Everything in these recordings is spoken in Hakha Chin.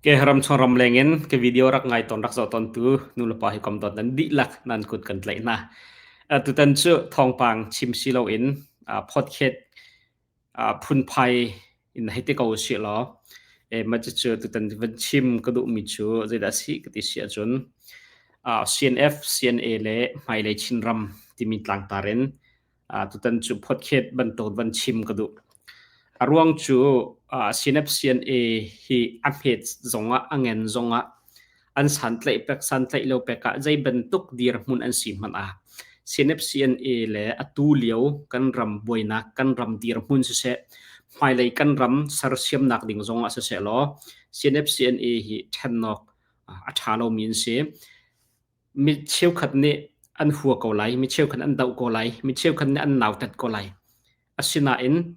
Ke ramchung ramleng in ka video rak ngai tawn rak zoh tawntu nulepa hi kom dawt nan dihlak nan kut kan tlaih hna. Tutan cu thawngpang chim si loin podcast phunphai in hei ti ko usih law mah cucu tutan van chim ka duhmi cu zeidah a si ka ti si ahcun CNF, CNA le Hmailei Chinram timi tlangtar in Tutan cu podcast bantuk van chim ka duh. A ruang cu CNF CNA hi a hmet zongah a ngen zongah an santlaih pek santlaih lo pek ah zei bantuk dirhmun an si hmanh ah CNF CNA le atu lio kan ram buainak kan ram dirhmun siseh hmailei kan ram sersiamnak ding zongah siseh law CNF CNA hi ṭhenawk a ṭha lomi an si. Mi cheukhat nih an hua ko lai, mi cheukhat an doh ko lai, mi cheukhat nih an nautat ko lai. Asinain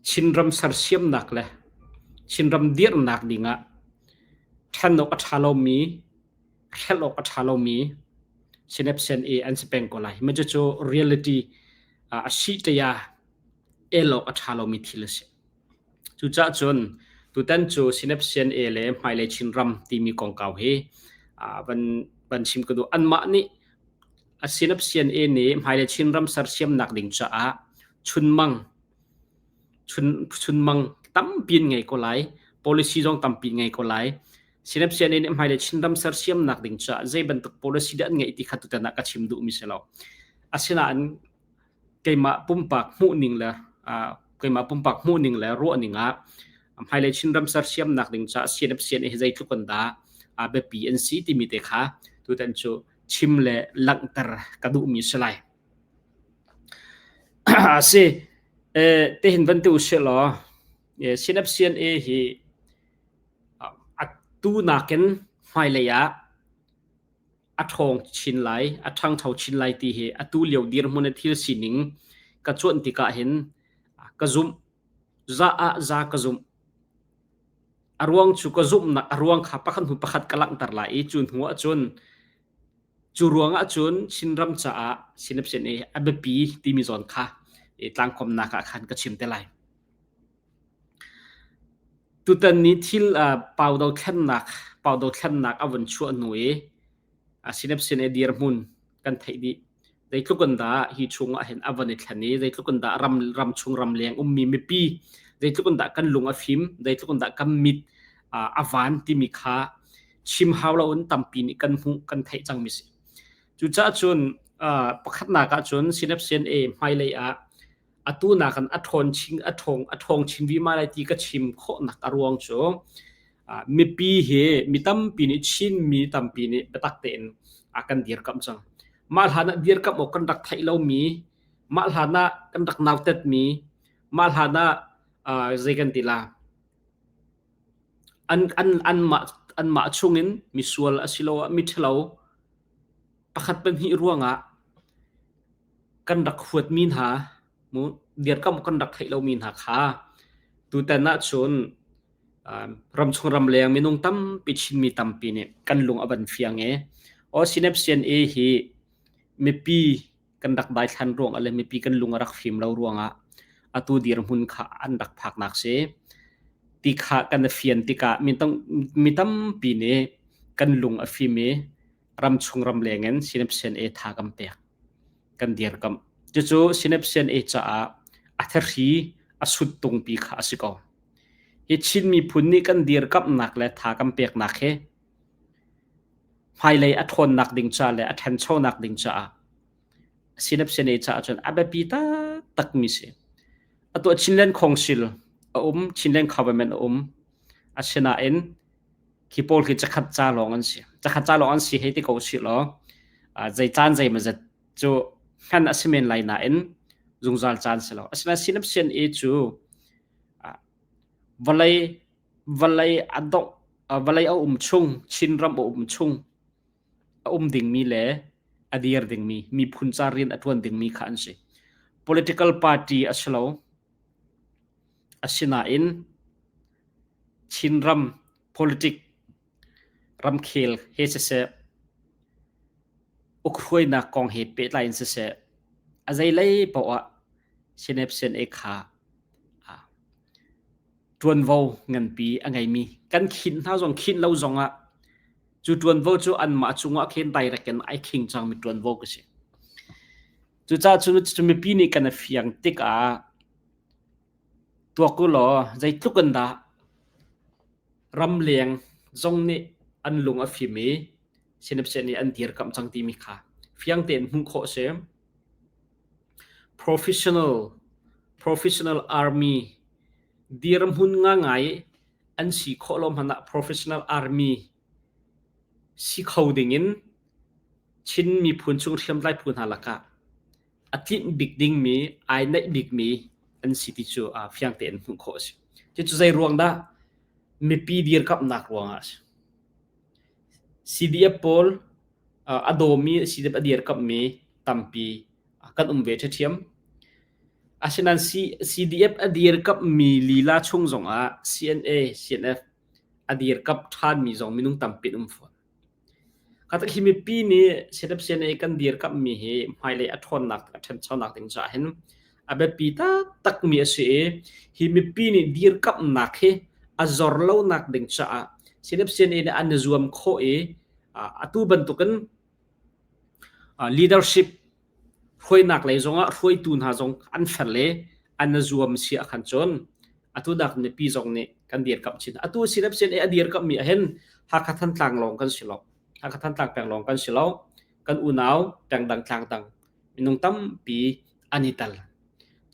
Chinram sersiamnak le Chinram dirhnak dingah ṭhen awk a ṭha lomi, hrelh awk a ṭha lomi Sinepsen i an si peng ko lai. Mah cucu reality a si ṭia el awk a ṭha lomi thil a si. Cucaah cun tutan cu Sinep CNA le Hmailei Chinram timi kongkau hi van van chim ka duh. Anmah nih Sinep CNA nih Hmailei Chinram sersiamnak ding caah chunmang chun chunmang tampi an ngei ko lai. Policy zong tampi ngei ko lai. Sinep CNA nih Hmailei Chinram sersiamnak ding caah zei bantuk policy dah an ngeih ti kha tutan ah ka chim duhmi si lo. Asinain keimah pumpak hmuhning le keimah pumpak hmuhning le ruahning ah hmailei Chinram sersiamnak ding caah CNF CNA hi zeitluk in dah biapi an si timi te kha tutan cu chim le langhter ka duhmi si lai. Si tihin van ti usih law CNF CNA hi atu nakin hmailei ah a ṭhawng chin lai, a ṭhangcho chin lai ti hi atu lio dirhmun i thil sining ka cuanh tikah hin ka zumh. Za ah za ka zumh. A ruang cu ka zumhnak a ruang kha pakhat hnu pakhat ka langhter lai i cu hnu ahcun cu ruang ahcun Chinram caah Sinapsin i a biapi timi zawn kha tlangkawmnak ah khan ka chim te lai. Tutan ni thil pau dothlennak pau dothlennak a vun chuah hnu i sinepsin i dirhmun kan theih dih. Zeitluk in dah hi chung ah hin a von i thlen i zeitluk in dah ram ramchung ramleng ummi mipi zeitluk in dah kan lung a fim, zeitluk in dah kan mit a van timi kha chim hau loin tampi nih kan hmuh kan theih cangmi si. Cucaah cun pakhatnak ah cun sinepsin A hmailei ah atu nakin a ṭhawn chin a ṭhawng a ṭhawng chin vima lai ti ka chim khawhnak a ruang cu mipi hi mi tampi nih Chinmi tampi nih biatak tein a kan dirkamh cang. Mah hlan ah dirkamh awk kan rak theih lomi, mah hlan ah kan rak nautetmi, mah hlan ah zei kan ti la an an anmah anmah chungin misual asiloah miṭhalo pakhat pahnih ruangah kan rak huatmi hna mu dirkamh kan rak theih lomi hna kha tutan ahcun ramchung ramleng minung tampi Chinmi tampi nih kan lung a van fiang i aw Sinep CNA hi mipi kan rak daithlan ruangah le mipi kan lung a rak fim lo ruangah atu dirhmun kha an rak phaknak si ti kha kan i fian tikah mi tampi nih kan lung a fim i ramchung ramleng in Sinep CNA tha kan pek kan dirkamh. Cucu Sinep CNA caah a thahri a suttungpi kha a si ko. Hi Chin miphun nih kan dirkamhnak le tha kan peknak hi hmailei a ṭhawnnak ding ca le a ṭhanchonak ding caah Sinep CNA caah cun a biapi taktakmi si. Atu Chinland Council a um, Chinland Government a um. Asinain khi pawl khi cakhat ca lawng an si. Cakhat ca lawng an si hei ti ko usih law zei caan zeimawzat cu hman a si men lai nain zungzal caan si lo. Asinain Sinap CNA cu vawlei vawlei a dongh vawlei a um chung Chinram a um chung a um dingmi le a dir dingmi miphun ca rian a ṭuan dingmi kha an si. Political party a si lo. Asinain Chinram politic ramkhel he siseh, ukhruainak kong he pehtlai in siseh, a zeilei paoh ah Sinep CNA kha. Ṭuanvo nganpi a ngeimi kan khinh hna zong khinh lo zongah cu ṭuanvo cu anmah cungah khin direct in ai khing cangmi ṭuanvo ka si. Cucaah cun mipi nih kan i fiang tikah tuak u law zeitluk in dah ramleng zong nih an lung a fim i sinapsiah nih an dirkamh cang timi kha fiang tein hmuh khawh a si. Professional professional army dirhmun ngangai an si khawh lo hmanh ah professional army si kho dingin Chin miphun chung hriamtlai phu hna lakah a tlinh bik dingmi, ai naih bikmi an si ti cu fiang tein hmuh khawh a si. Cucu zei ruang dah mipi dirkamhnak ruangah a si. CDF pawl a dawmi, CDF a dirkamhmi tampi kan um ve ṭhiamṭhiam. Asinain CDF a dirkamhmi lila chung zongah CNA, CNF a dirkamh ṭhanmi zong minung tampi an um fawn. Hi mipi nih CNF-CNA kan dirkamhmi hi hmailei a ṭhawnnak a ṭhanchonak ding caah hin a biapi taktakmi a si i hi mipi nih dirkamhnak hi a zor lonak ding caah CNF-CNA nih an i zuam khawh i atu bantukin leadership hruainak lei zongah hruaitu hna zong an fel i an i zuam si ahkhan cun atu nak mipi zong nih kan dirkamh chin. Atu CNF-CNA a dirkamhmi ahhin Hakha Thantlang lawng kan si lo. Hakha Thantlang peng lawng kan si lo. Kan unau pengdang tlangdang minung tampi an i tel.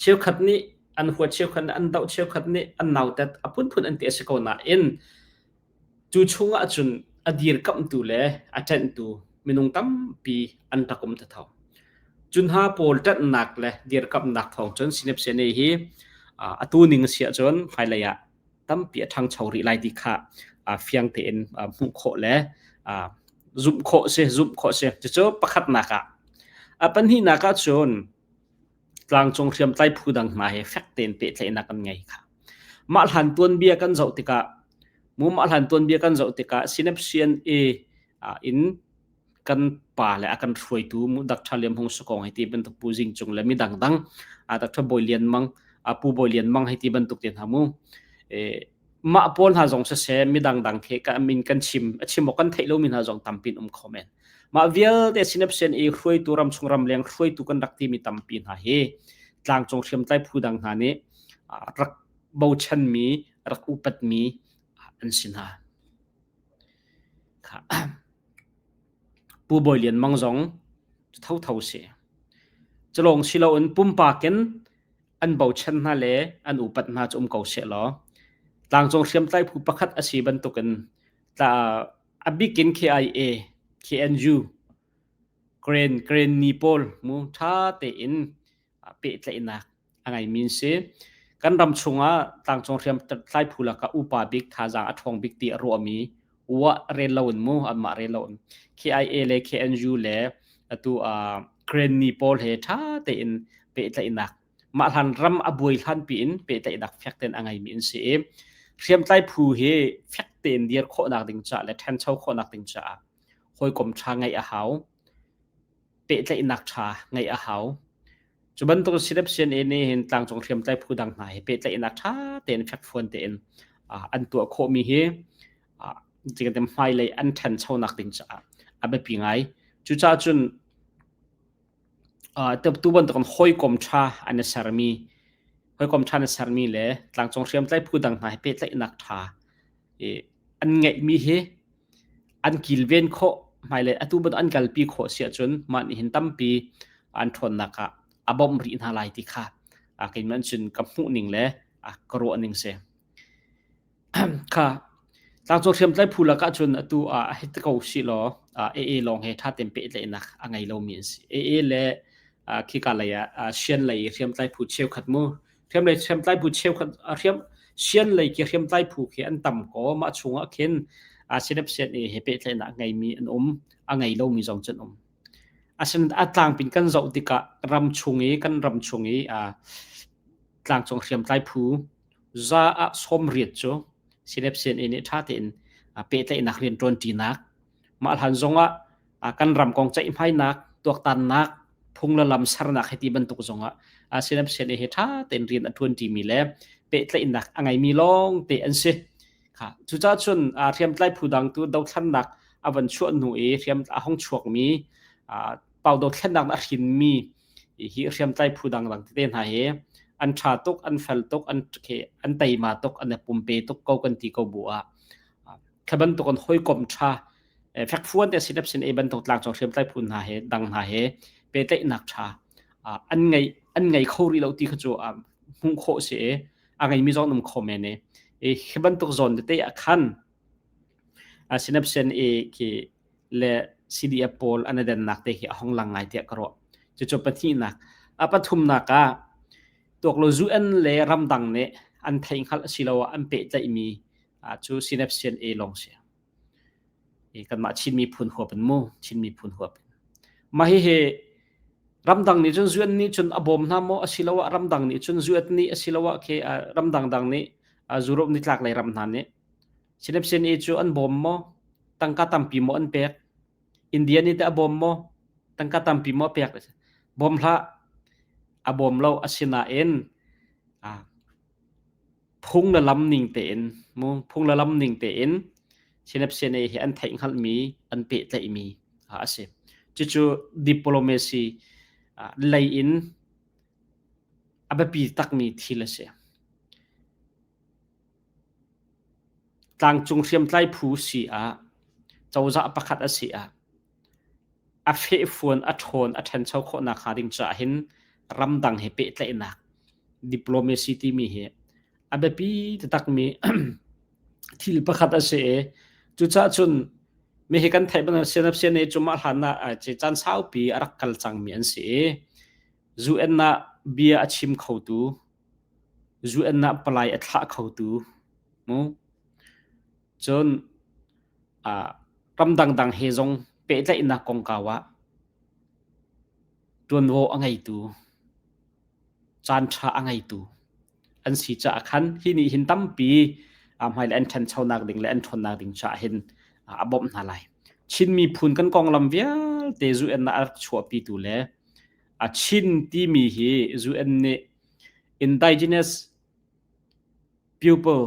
Cheukhat nih an huat, cheukhat nih an doh, cheukhat nih an nautat, a phunphun an ti a si ko nain Cu chungah cun a dirkamhtu le a ṭanhtu minung tampi an rak um thatho. Cu hna pawl ṭanhnak le dirkamhnak thawng cun Sinepsene hi atu ning a si ahcun hmailei ah tampi a ṭhangcho rih lai ti kha fiang tein hmuh khawh le zumh khawh a si, zumh khawh a si. Cucu pakhatnak ah. A pahnihnak ah cun tlangcung hriamtlai phu dang hna he fek tein pehtlaihnak an ngei kha. Mah hlan tuanbia kan zoh tikah mu mah hlan tuanbia kan zoh tikah Synapsian A in kan pa le a kan hruaitu mu Dr. Liam Hung Sukong hei ti bantuk Pu Zing Cung le mi dangdang Dr. Bawi Lian Mang Pu Bawi Lian Mang hei ti bantuk te hna mu mah pawl hna zong siseh midang dang khi ka min kan chim a chim awk kan theih lomi hna zong tampi um kho men mah vialte sinapsian i hruaitu ramchung ramleng hruaitu kan rak timi tampi hna hi tlangcung hriamtlai phu dang hna nih rak bochanmi rak upatmi an si hna Pu Bawi Lian Mang zong thotho si culong siloin pumpak in an bochan hna le an upat hna cu um ko sehlaw tlangcung hriamtlai phu pakhat a si bantukin tla a bikin KIA, KNU, Karen Karen ni pawl mu ṭha tein pehtlaihnak a ngeimi an si. Kan ram chungah tlangcung hriamtlai phu lakah upa bik thazaang a ṭhawng bik ti a ruahmi wa rel loin mu anmah rel loin KIA le KNU le atu Karen ni pawl he ṭha tein pehtlaihnak mah hlan ram a buai hlan piin pehtlaihnak fek tein a ngeimi an si i hriamtlai phu hi fek tein dir khawhnak ding caah le ṭhancho khawhnak ding caah hawikom ṭha ngeih a hau pehtlaihnak ṭha ngeih a hau Cu bantuk CNA nih hin tlangcung hriamtlai phu dang hna he pehtlaihnak ṭha tein fekfuan tein an tuah khawhmi hi hmailei an ṭhanchonak ding caah a biapi ngai. Cucaah cun tu bantukin hawikom ṭha an i sermi hawikom ṭha an i sermi le tlangcung hriamtlai phu dang hna he pehtlaihnak ṭha an ngeihmi hi an kilven khawh hmailei atu bantuk an kalpi khawh si ahcun mah nih hin tampi an ṭhawnnak ah a bawmh rih hna lai ti kha keimah cun ka hmuh ning le ka ruah ning si. Kha tlangcung hriamtlai phu lakah cun atu ah hei ti ko sih law AA lawng he ṭha tein pehtlaihnak a ngei lomi an si. AA le khika lei ah Sian lei hriamtlai phu cheukhat mu hriamlei hriamtlai phu cheukhat hriam sian lei khi hriamtlai phu khi an tam ko mah chungah khin sinep sian i he pehtlaihnak ngeimi an um a ngei lomi zong cun um asin a tlangpin kan zoh tikah ram chung i kan ram chung i tlangcung hriamtlai phu za ah 80 cu sinep sian i nih ṭha tein pehtlaihnak rian ṭuanṭinak mah hlan zongah kan ram kong ceihmainak tuaktannak phung le lam sernak hei ti bantuk zongah CNF CNA he ṭha tein rian a ṭuanṭimi le pehtlaihnak a ngeimi lawng te an si. Kha cucaah cun hriamtlai phu dang tu dothlannak a van chuah hnu i hriam a hong chuakmi pau dothlennak a hrinmi hi hriamtlai phu dangdang tete hna hi an ṭha tuk, an fel tuk, an an teima tuk, an i pumpe tuk ko kan ti ko bu ah kha bantuk an hawikom ṭha fekfuan te sinap sin e bantuk tlangcung hriamtlai phu hna he dang hna he pehtlaihnak ṭha an ngei an ngei kho rih lo ti kha cu hmuh khawh si i a ngeimi zong um kho men i hi bantuk zawn tete ah khan sinapsen e khi le CDF pawl an i dennak te hi a hong lang ngai tiah ka ruah. Cucu pahnihnak. A pathumnak ah tuaklo UN le ramdang nih an theihhngalh asiloah an pehtlaihmi cu sinapsen A lawng si. Kanmah Chin miphun huap in mu, Chin miphun huap in. Mah hihi ramdang nih cun UN nih cun a bawm hna maw asiloah ramdang nih cun UN nih asiloah khi ramdang dang nih Europe nitlak lei ram hna nih Sinapsin I cu an bawm maw? Tangka tampi maw an pek? India nih teh a bawm maw? Tangka tampi maw a pek? Bawm hlah. A bawm lo. Asinain phung le lam ning tein mu phung le lam ning tein Sinapsin I hi an theihhngalhmi, an pehtlaihmi a si. Cucu diplomacy lei in a biapi takmi thil a si. Tlangcung hriamtlai phu si ah, cozah pakhat a si ah, a fehfuan, a ṭhawn, a ṭhancho khawhnak hnga ding caah hin ramdang he pehtlaihnak diplomacy timi hi a biapi taktakmi thil pakhat a si i cucaah cun mi hi kan theih bantuk CNFCNA cu mah hlan ah caan saupi a rak kal cangmi an si i UN ah bia a chim khotu UN ah palai a thlah khotu mu cun ram dangdang he zong pehtlaihnak kongkau ah ṭuanvo a ngeitu caanṭha a ngeitu an si caah khan hi nih hin tampi hmailei an ṭhanchonak ding le an ṭhawnnak ding caah hin a bawmh hna lai. Chin miphun kan konglam vialte UN ah a rak chuahpitu le a Chin timi hi UN nih indigenous people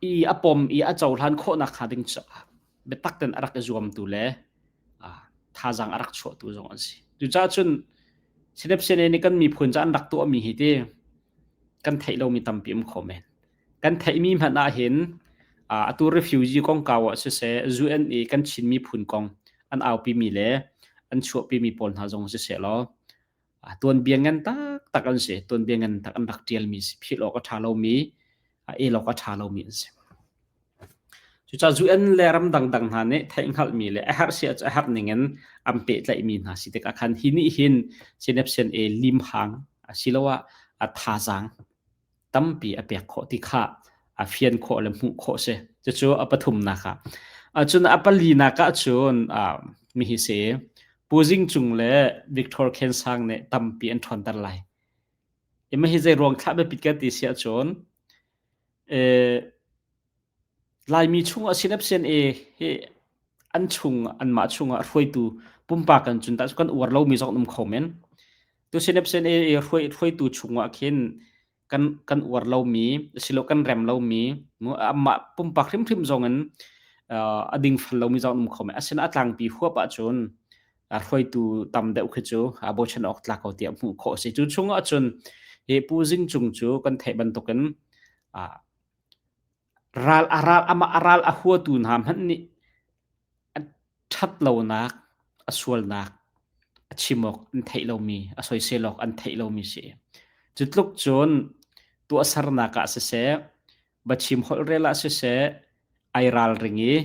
i a pom i a cohlan khawhnak hnga ding caah biatak tein a rak i zuamtu le thazaang a rak chuahtu zong an si. Cucaah cun Sinepsene nih kan miphun ca an rak tuahmi hi ti kan theih lomi tampi um kho men. Kan theihmi hmanh ah hin atu refugee kongkau ah siseh UN i kan Chin miphun kong an aupimi le an chuahpimi pawl hna zong siseh law tuanbia ngan taktak an si. Tuanbia ngan tak an rak ṭialmi si. Philh awk a ṭha lomi, el awk a ṭha lomi an si. Cucaah UN le ram dangdang hna nih theihhngalhmi le a herh si a herh ningin an pehtlaihmi hna si tikah khan hi nih hin Sinepsen e limhang asiloah a thazaang tampi a pek khawh ti kha a fian khawh le hmuh khawh si. Cucu a pathumnak ah. Cun a palinak ah cun mi hi si Pu Zing Cung le Victor Khen Sang nih tampi an ṭhawnter lai. Ima hi zei ruang thlah biapit kan ti si ahcun Laimi chungah CNFCNA hi an chung anmah chungah hruaitu pumpak kan cun tah kan uar lomi zong an um kho men. Tu CNFCNA i hruaitu chungah khin kan kan uar lomi asilo kan rem lomi amah pumpak hrimhrim zong in a dingfel lomi zong an um kho men. Asinain a tlangpi huap ahcun hruaitu tam deuh khi cu bochan awk tlak ko tiah hmuh khawh a si. Cu chungah cun hi Pu Zing Cung cu kan theih bantukin ral a ral amah a ral a huatu hna hmanh nih a ṭhat lonak, a sualnak a chim awk an theih lomi, a soisel awk an theih lomi si. Cu tluk cun tuahsernak ah siseh, biachim holhrel ah siseh, ai ralring i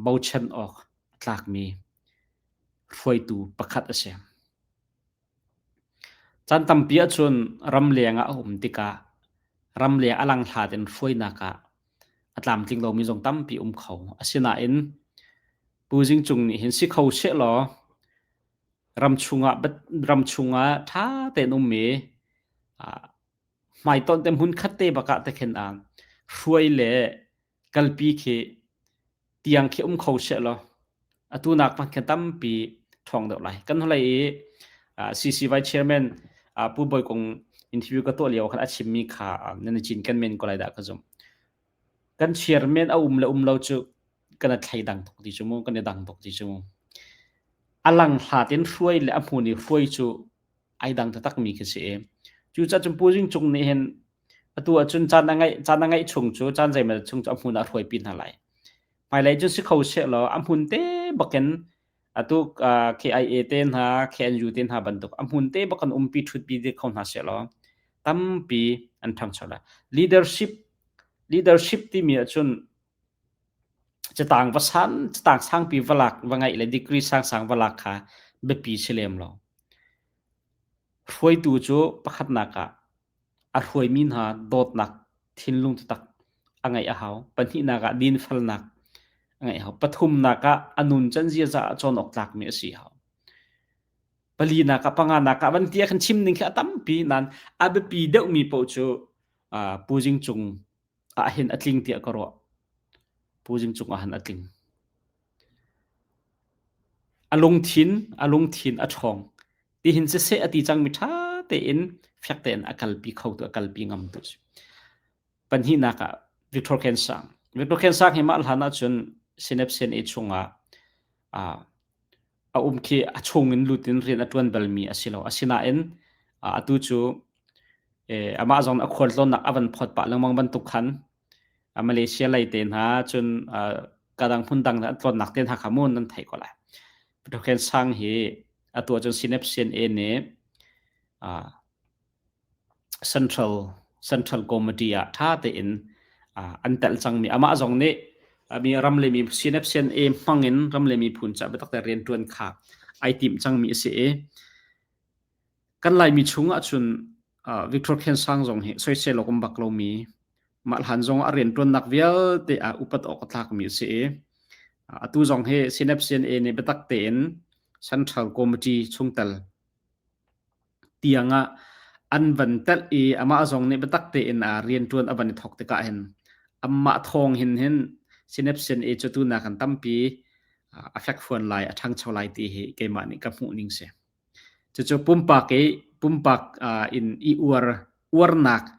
bochan awk a tlakmi hruaitu pakhat a si. Caan tampi ahcun ramleng ah a um tikah ramleng a langhlat in hruainak ah a tlamtling lomi zong tampi um kho. Asinain Pu Zing Cung nih hin si kho sehlaw ram chungah ṭha tein um i hmaitonh te hmunkhat te bak ah te khin hruai le kalpi khi tiang khi um kho sehlaw atu nak hmanh khin tampi ṭhawng deuh lai. Kan hnulei i CC Vice Chairman Pu Bawi Kung Interview ka tuah lio khan a chimmi kha nan i cinken men ko lai dah ka zumh. Kan chairman a um le um lo cu kan i thleidang tuk ti cu mu, kan i dang tuk ti cu mu. A lang hlat in hruai le a hmun i hruai cu ai dang taktakmi khi si i cucaah cun Pu Zing Cung nih hin atu ahcun caan a ngeih caan a ngeih chung cu caan zeimaw chung cu a hmun ah a hruaipi hna lai. Hmailei cun si kho sehlaw a hmun te bakin atu KIA te hna KNU te hna bantuk a hmun te bak an umpi ṭhutpi te kho hna sehlaw tampi an ṭhangcho lai. Leadership leadership timi ahcun catang va san catang sangpi va lak va ngeih le degree sangsang va lak kha biapi si lem lo. Hruaitu cu pakhatnak ah a hruaimi hna dawtnak thinlung taktak a ngeih a hau. Pahnihnak ah dinfelnak a ngeih a hau. Pathumnak ah a nuncan ziaza ah cawn awk tlakmi a si a hau. Palinak ah panganak ah van ti ah khan chim ning khi a tampi nain a biapi deuhmi paoh cu Pu Zing Cung ah hin a tling tiah ka ruah. Pu Zing Cung ah hin a tling. A lungthin, a lungthin a ṭhawng. Tihin siseh a ti cangmi ṭha tein fek tein a kalpi kho tu, a kalpi ngam tu a si. Pahnihnak ah Victor Khen Sang. Victor Khen Sang hi mah hlan ahcun Synapse A chungah a um khi a chung in lut in rian a ṭuan balmi a si lo. Asinain atu cu amah zong a khualtlawnnak a van phawt pah lengmang bantuk khan Malaysia lei te hna cun kadang hmun dang an tlawnnak te hna kha mun nan theih ko lai. Victor Khen Sang hi atu ahcun Synapse A nih Central Central Committee ah ṭha tein an telh cangmi amah zong nih mi ram le mi CNFCNA hmang in ram le miphun caah biatak tein rianṭuan kha ai tim cangmi a si i kan Laimi chung ahcun Victor Khen Sang zong hi soisel awk um bak lomi mah hlan zong a rianṭuannak vialte ah upat awk a tlakmi a si i atu zong hi CNFCNA nih biatak tein Central Committee chungtel tiangah an van telh i amah zong nih biatak tein a rianṭuan a van i thawk tikah hin amah thawng hin hin Synapse e cu tu nakin tampi a fekfuan lai, a ṭhangcho lai ti hi keimah nih ka hmuh ning si. Cucu pumpak i pumpak in i uar uarnak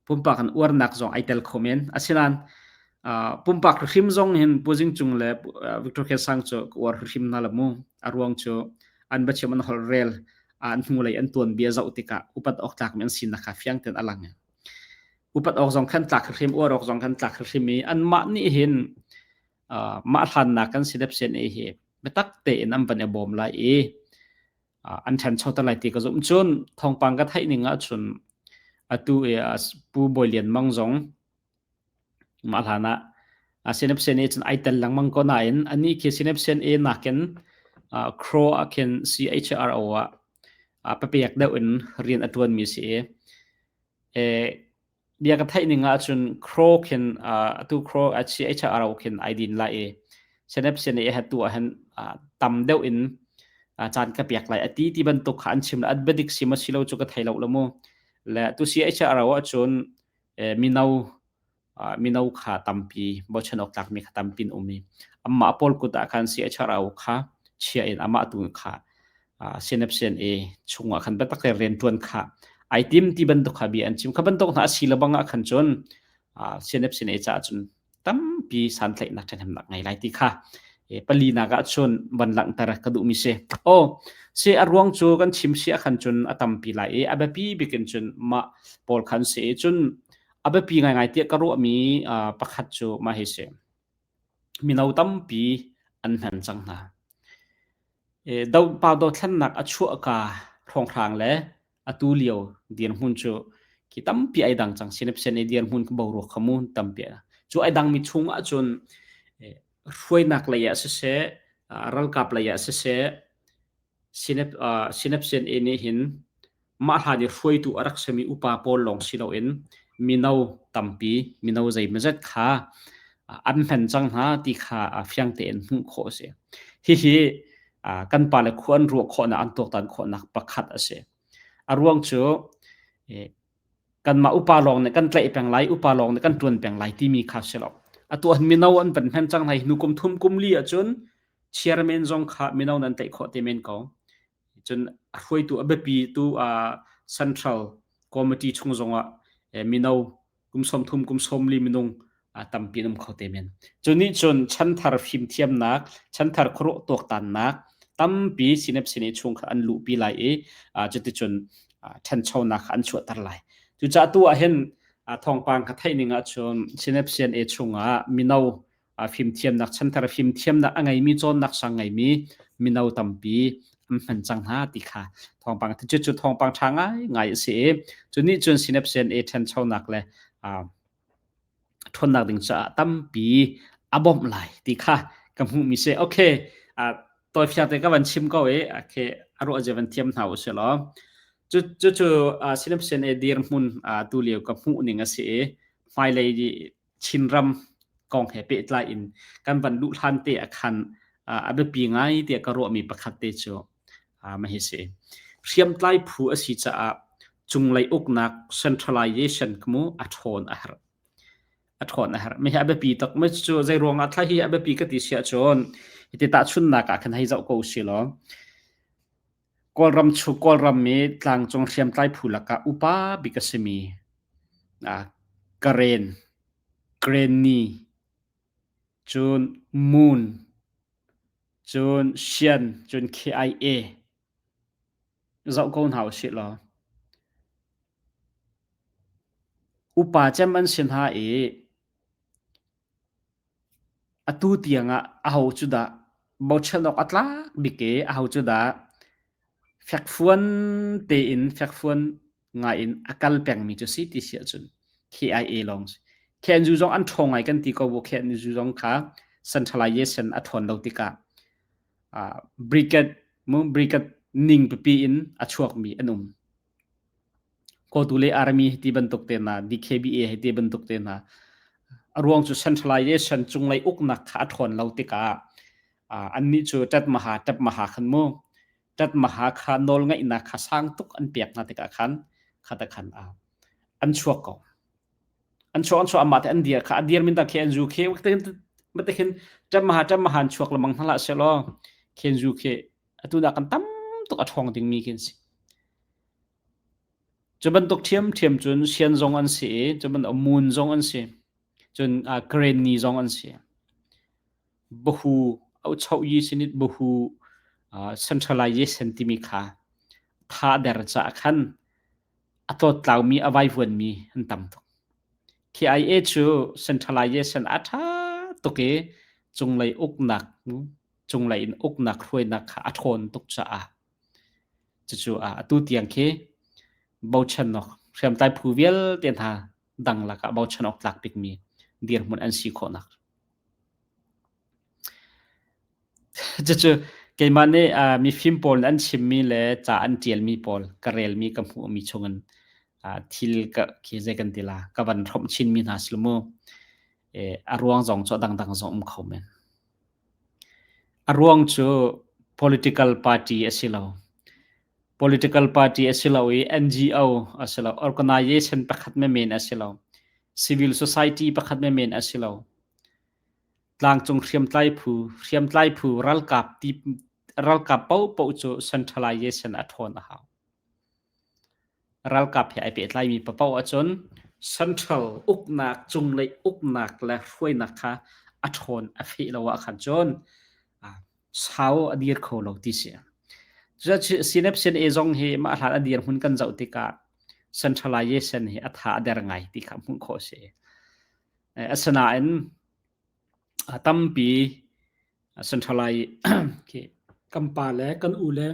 pumpak in uarnak zong ai tel kho men. Asinain pumpak hrim zong hin Pu Zing Cung le Victor Khen Sang cu ka uar hrim hna lo mu. A ruang cu an biachim an holh rel an hnulei an tuanbia zoh tikah upat awk tlakmi an sinak kha fiang tein a lang. Upat awk zong khan tlak hrim, uar awk zong khan tlak hrim i anmah nih hin mah hlannak kan si dep sian hi biatak tein an van i bawm lai i an ṭhancho te lai ti ka zumh. Cun thawngpang ka theih ning ahcun atu i Pu Bawi Lian Mang zong Mah hlan ah Synapse nih cun ai tel lengmang ko nain anih khi Synapse A nakin Crow ah khin CHRO ah papek deuh in rian a ṭuanmi si i bia ka theih ning ahcun Crow khin atu Crow CHRO khin ai din lai i Synapse A he tu ahhin tam deuh in caan ka pek lai a ti ti bantuk kha an chim le an biadik si maw si lo cu ka thei lo lo mu. Le tu CHRO ahcun mino mino kha tampi bochan awk tlakmi kha tampi an um i amah pawl kut ah khan CHRO kha chia in amah tu kha CNFCNA chungah khan biatak te rianṭuan kha ai tim ti bantuk kha bia an chim kha bantuk hna a si lebang ah khan cun CNFCNA caah cun tampi santlaihnak ṭhahnemnak ngei lai ti kha palinak ah cun van langhter ka duhmi si. Aw, si a ruang cu kan chim si ah khan cun a tampi lai i a biapi bik in cun mah pawl khan si i cun a biapi ngaingai tiah ka ruahmi pakhat cu mah hi si. Mino tampi an hman cang hna. Pa dothlennak a chuahka hrawnghrang le atu lio dirhmun cu khi tampi ai dang cang. Sinepsen i dirhmun boruak kha mu tampi cu ai dangmi chung ahcun hruainak lei ah siseh, ralkap lei ah siseh, Sinepsen nih hin mah hlan i hruaitu a rak simi upa pawl lawng si loin mino tampi, mino zeimawzat kha an hman cang hna ti kha fiang tein hmuh khawh a si. Hihi kan pale khua an ruah khawhnak, an tuaktan khawhnak pakhat a si. A ruang cu kanmah upa lawng nih kan tlaih peng lai, upa lawng nih kan ṭuan peng lai timi kha si lo. Atu ah mino an van hman cang hna hi hnu kum thum kum li ahcun chairman zong kha mino nan tlaih khawh te men ko. Cun a hruaitu a biapi tu central Committee chung zongah mino kum 30 kum 40 minung tampi an um kho te men. Cu nih cun chanthar fimthiamnak, chanthar khuaruah tuaktannak tampi sinep sine chung kha an luhpi lai i cuticun ṭhanchonak kha an chuahter lai. Cucaah tu ah hin thawngpang ka theih ning ahcun sinep CNA chungah mino fimthiamnak chanthar fimthiamnak a ngeimi cawnnak sang ngeimi mino tampi an hman cang hna ti kha thawngpang cu cu thawngpang ṭha ngai ngai a si i cu nih cun sinep CNA ṭhanchonak le ṭhawnnak ding caah tampi a bawmh lai ti kha ka hmuhmi si. Okay, tawifiang te ka van chim ko i okay, a ruah zia van thiam hna u sih law. Cu cu cu sinep CNA dirhmun tu lio ka hmuh ning a si i hmailei Chinram kong he pehtlai in kan van luh hlan te ah khan a biapi ngai tiah ka ruahmi pakhat te cu mah hi si. Hriamtlai phu a si caah cunglei uknak centralization mu a ṭhawn a herh. A ṭhawn a herh. Mi hi a biapi tuk. Mi cu zei ruangah thla hi a biapi ka ti si ahcun hiti tahchunnak ah khan hei zoh ko si law Kawlram chu Kawlram i tlangcung hriamtlai phu lakah upa bik a simi Karen, Granny, cun Moon, cun Sian, cun KIA zoh ko hna usih law upa cem an si hna i Atu tiangah aho cu dah bochan awk a tlak bik i aho cu dah fekfuan tein fekfuan ngai in a kal pengmi cu si ti si ahcun KIA lawng si. KNU zong an ṭhawng ngai kan ti ko bu KNU zong kha centralization a ṭhawn lo tikah uh, brigade mu brigade ning pipi in a chuakmi an um. Kawtu le army ti bantuk te hna, DKBA hei ti bantuk te hna. A ruang cu centralization cunglei uknak kha a ṭhawn lo tikah annih cu ṭatmaha ṭapmaha khan mu ṭatmaha kha nawlngeihnak kha sang tuk an pek hna tikah khan khata khan an chuak ko. An chuak an chuak amah te an dir kha a dir min ta khe an zu khe mate khin ṭapmaha ṭapmaha an chuak lemang hna hlah sehlaw khen zu khi atu dah kan tam tuk a ṭhawng dingmi khi an si. Cu bantuk ṭhiamṭhiam cun sian zong an si i cu bantuk mun zong an si. Cun uh, Karenni zong an si. Bahu auchoh yi sinit bahu uh, centralization timi kha tha der caah khan a tlawttlaumi a vaivuanmi an tam tuk. KIA cu centralization a ṭha tuk i cunglei uknak cunglei in uknak hruainak kha a ṭhawn tuk caah cucu atu tiang khi bochan awk hriamtlai phu vialte hna dang lakah bochan awk tlak bikmi dirhmun an si khawhnak. Cucu keimah nih mifim pawl nih an chimmi le ca an ṭialmi pawl ka relmi ka hmuhmi chungin thil ka khi zei kan ti la ka van hrawmh chinmi hna si mu. A ruang zong cu a dangdang zong um kho men. A ruang cu political party a si lo. Political party a si lo i NGO a si lo. Organization pakhat menmen a si lo. Civil society pakhat menmen a si lo. Tlangcung hriamtlai phu, hriamtlai phu ralkap ti ralkap paohpaoh cu centralization a ṭhawn a hau. Ralkap he ai pehtlaimi paoh ahcun central uknak, cunglei uknak le hruainak kha a ṭhawn a feh lo ahkhan cun sau a dir kho lo ti si. CNF-CNA zong hi mah hlan a dirhmun kan zoh tikah centralization hi a tha a der ngai ti kha hmuh khawh a si. Asinain a tampi centralize Kan pa le kan u le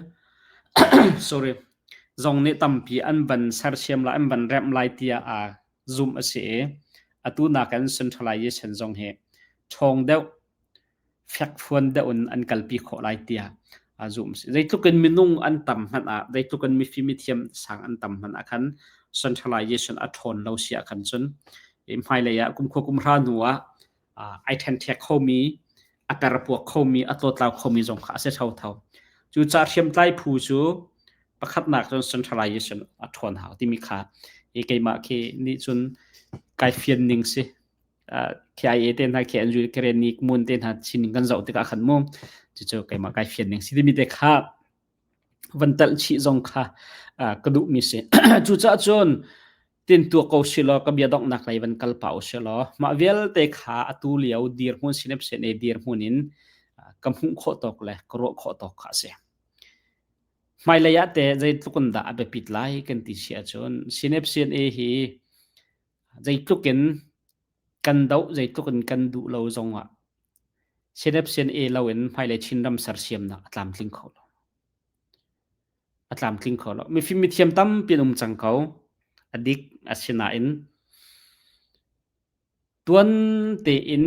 sorry zong nih tampi an van sersiam lai an van remh lai tiah a zumh a si i atu nakin centralization zong hi ṭhawng deuh fekfuan deuh in an kalpi khawh lai tiah a zumh a si. Zeitluk in minung an tam hmanh ah zeitluk in mifim mithiam sang an tam hmanh ah khan centralization a ṭhawn lo si ah khan cun hmailei ah kumkhua kumhra hnu ah ai ṭhenṭhek khomi, a perpuak khomi, a tlawtlau khomi zong kha a si thotho. Cucaah hriamtlai phu cu pakhatnak cun centralization a ṭhawn hau timi kha i keimah khi nih cun kai fian ning si. KIA te hna, KNU, Karenni mun te hna sining kan zoh tikah khan mu, cucu keimah kai fian ning si timi te kha. Van telh chih zong kha ka duhmi si. Cucaah cun tintuak ko silaw ka bia donghnak lei van kal pah u silaw mah vialte kha atu lio dirhmun sinep-sene dirhmun in ka hmuh khawh tawk le ka ruah khawh tawk kha a si. Hmailei ah teh zeitluk in dah a biapit lai kan ti si ahcun sinep-sene hi zeitluk in kan doh zeitluk in kan duh lo zong ah sinep-sene lo in hmailei Chinram sersiamnak a tlamtling kho lo. A tlamtling kho lo. Mifim mithiam tampi an um cang ko. A dik asinain tuan tein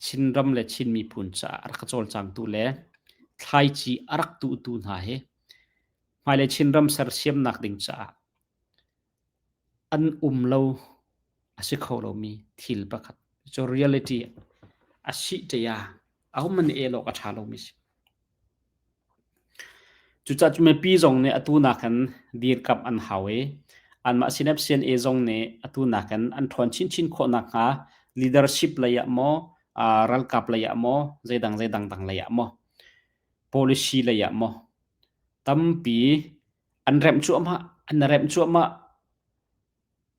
Chinram le Chin miphun caah a rak cawlcangtu le thlaici a rak tuhtu hna hi hmailei Chinram sersiamnak ding caah an um lo a si kho lomi thil pakhat cu reality a si ṭia ahohmanh nih el awk a ṭha lomi si. Cucaah cu mipi zong nih atu nakin dirkamh an hau i anmah CNF-CNA zong nih atu nakin an ṭhawn chinchin khawh nakhnga leadership lei ah maw, ralkap lei ah maw, zeidang zeidang dang lei ah maw, policy lei ah maw tampi an remh cuahmah, an remh cuahmah,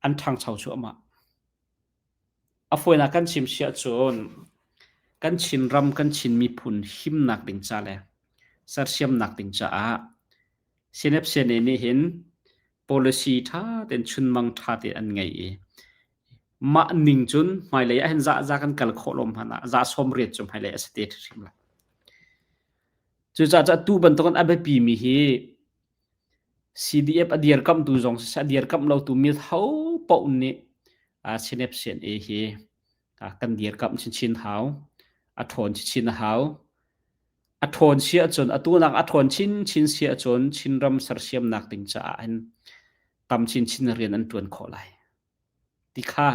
an ṭhangcho cuahmah. A fawinak kan chim si ahcun kan Chinram, kan Chin miphun himnak ding ca le sersiamnak ding caah CNF-CNA nih hin policy ṭha tein chunmang ṭha tein an ngei i mah ning cun hmailei ah hin za za kan kal khawh lo hmanh ah za 80 cu hmailei a si te hrim lai. Cucaah tu bantukin a biapimi hi CDF a dirkamhtu zong siseh a dirkamh lotu mi hopaoh nih CNF-CNA hi kan dirkamh chinchin hau. A ṭhawn chinchin a hau. A ṭhawn si ahcun atu nak a ṭhawn chinchin si ahcun Chinram sersiamnak ding caah hin tam chinchin rian an ṭuan khawh lai. Ti kha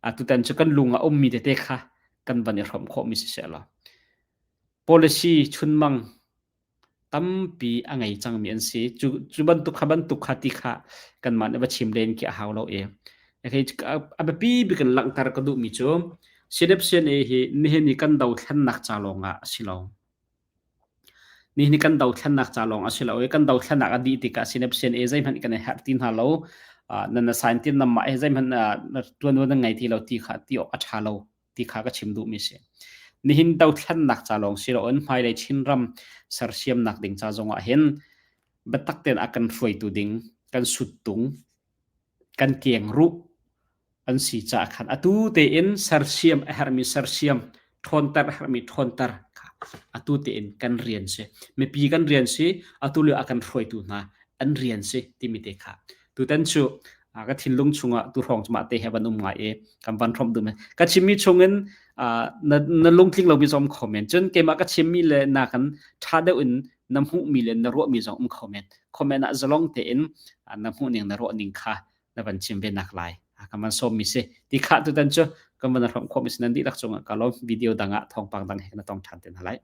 atutan cu kan lung ah ummi tete kha kan van i hrawmh khawhmi siseh law policy chunmang tampi a ngei cangmi an si. Cu, cu bantuk kha bantuk kha ti kha kanmah nih va chim len khi a hau lo i. Hei, a biapi bik in langhter ka duhmi cu CNF-CNA hi nihin i kan dothlennak ca lawng ah a si lo. Nihin i kan dothlennak ca lawng a si lo i kan dothlennak a dih tikah CNF-CNA zeihmanh kan i herh ti hna lo. Uh, nan na sign tin namah he zeihmanh uh, tuanvo nan ngei ti lo ti kha ti awk a ṭha lo. ti kha ka chim duhmi si. Nihin dothlennak ca lawng si loin hmailei Chinram sersiamnak ding ca zongah hin biatak tein a kan hruaitu ding kan suttung kan kengruh an si caah khan atu tein sersiam a herhmi sersiam ṭhawnter a herhmi ṭhawnter kha atu tein kan rian si. Mipi kan rian si, atu lio a kan hruaitu hna an rian si timi te kha tutan cu ka thinlung chungah tu hrawng cu mah te he van um ngai i kan van hrawmh duh ka chimmi chungin na, na lungtling lomi zong um kho men cun keimah ka chimmi le na kan ṭha deuh in na hmuhmi le na ruahmi zong um kho men comment ah zalong tein na hmuhning na ruahning kha na van chim ve nak lai kan van sawmmi si ti kha tutan cu kan van hrawmh khawhmi si nan dihlak cungah ka lawm video dang ah thawngpang dang he na tong ṭhan te hna lai.